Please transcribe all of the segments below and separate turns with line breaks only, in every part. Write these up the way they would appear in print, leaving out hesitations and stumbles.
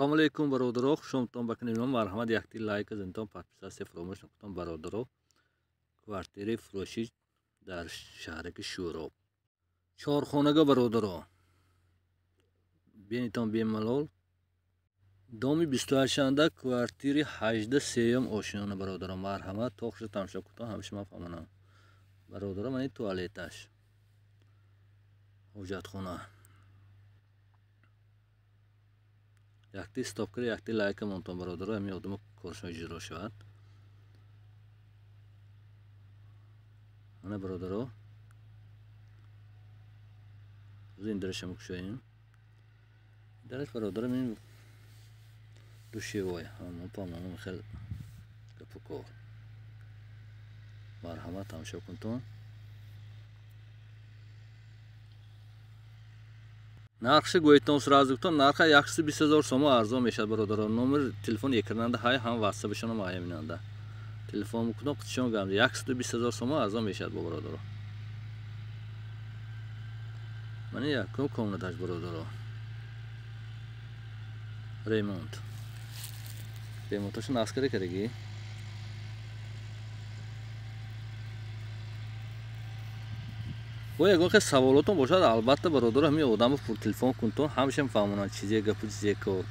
Салом алейкум бародаро, хушомадтон ба канали мо. Марҳамат, якти лайк занитон, подписаться фаромӯш накунтон бародаро. Квартираи фурӯшӣ дар шаҳраки Шӯроб. Чорхонага бародаро. Бинитон бемалол. Доми 28-анда квартири 18 сеюм ошиёна бародаро. Марҳамат, то хуша тамошо кунтон, ҳамеша ман фаҳмонам. Бародаро, ман ин туалеташ. Ҳоҷатхона. Якти стоп кара, якти лайка монтон бародаро, ҳамин одамо коршон иҷро шавад. Ана бародаро, ин дараша мекушоем. Дараш бародаро ин душевой, ҳамон памон хел гапу кор. Марҳамат, тамошо кунтон. Нархши гӯйтон сразу гуфтон, нарха 120 000 сомо арзон мешавад бародарон. Номер телефон экрананда ҳай, ҳам ватсапшонам ҳай минанда. Телефон мекунам, қитшон гам 120 000 сомо арзон мешавад бо бародарон. Мани якум комнаташ бародарон. Ремонт. Ремонташ наскара караги. Бо ягон хел саволотон бошад, албатта бародаро ҳамин одамо телефон кунтон, ҳамешам фаҳмонанд чизе гапу чизе кор.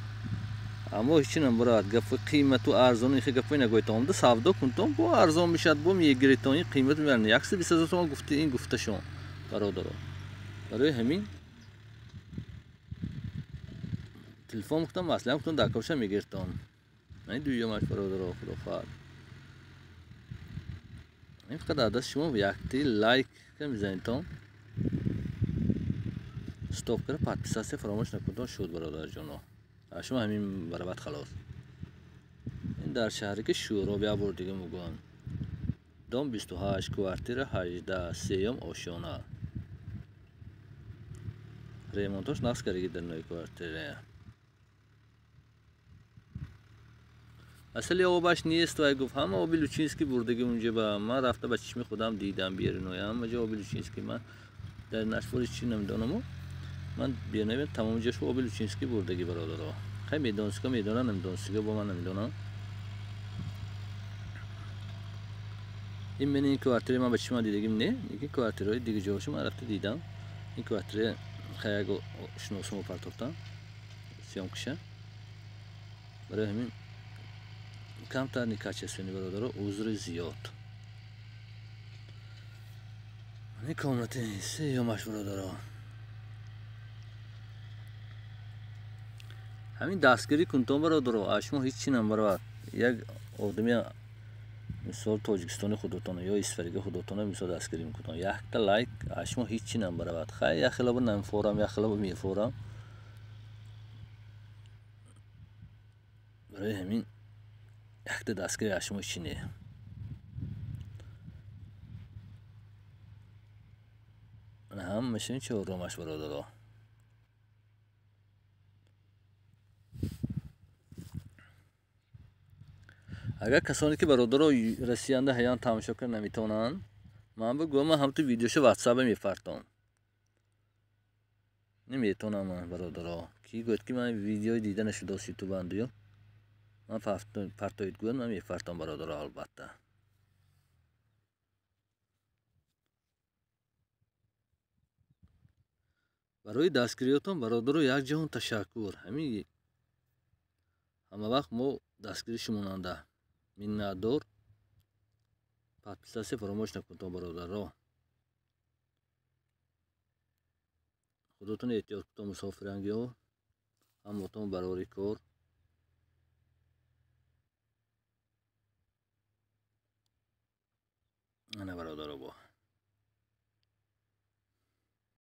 Аммо ҳеч чи намебарад гапи қимату арзону ихе гапои нагӯйтон. Омада савдо кунтон, бо арзон мешавад, бо мегиритон, ин қимат мебаранд. 120 000 сомон гуфти ин гуфташон бародаро. Барои ҳамин телефон мекунтон, маслиҳат кунтон, дар кавша мегиритон. Ин дуюмаш бародаро, худо хоҳад. Ин фақат дар дасти шумо якти лайк мизанитон, стоп кара, подписаться фаромӯш накунтон. Шуд бародарҷоно, шумо ҳамин барабат халос. Ин дар шаҳре ки Шӯроб, як бор дига мегӯям, дом 28, квартира 18, сеюм ошёна. Ремонтош нақс кардаги дар нои квартира. Асали обаш нест, вай гуфт ҳама оби Лучинский бурдаги унҷа ба ман рафта ба чишми худам дидам бериной, ҳама ҷо оби Лучинский. Ман дар нашвори чӣ намедонаму, ман бериной тамоми ҷош оби Лучинский бурдаги бародаро. Хай медонсига медонам, намедонсига бо ман намедонам. Ин мени ин квартираи ман ба чишмам дидагим не, лекин квартираҳои дига ҷоҳошо ман рафта дидам. Ин квартира хай як шиносумо партофтам съёмкаша. Барои ҳамин камтар некачественный бародаро, узри зиёд. Ин комнати сеюмаш бародаро. Ҳамин дастгирӣ кунтон бародаро, аз шумо ҳеҷ чи намебарад. Як одами мисол тоҷикистони худотона ё исфариги худотона мисол дастгирӣ мекунтон. Якта лайк аз шумо ҳеҷ чи намебарад. Хай як хелаба намефорам, як хелаба мефорам. Барои ҳамин якта дастгирӣ аз шумо чӣ не. Ҳамаша чорумаш бародаро. Агар касоне ки бародаро Россиянда ҳаян тамошо карда наметавонанд, ман бигӯям, ман ҳамту видеошо ватсапа мефартом. Наметавонам ман бародаро. Ки гӯяд ки ман видеои дида нашудааст ютубандую, ман партоид гӯяд, ман мефартом бародаро албатта. Барои дастгириётон бародаро як ҷаҳон ташаккур. Ҳамин ҳама вақт мо дастгири шумонанда. Миннатдор. Подписаться фаромӯш накунтон бародаро. Худотон эҳтиёт кунтон мусофирангиҳо, ҳамотон барори кор. Ана бародаро бо.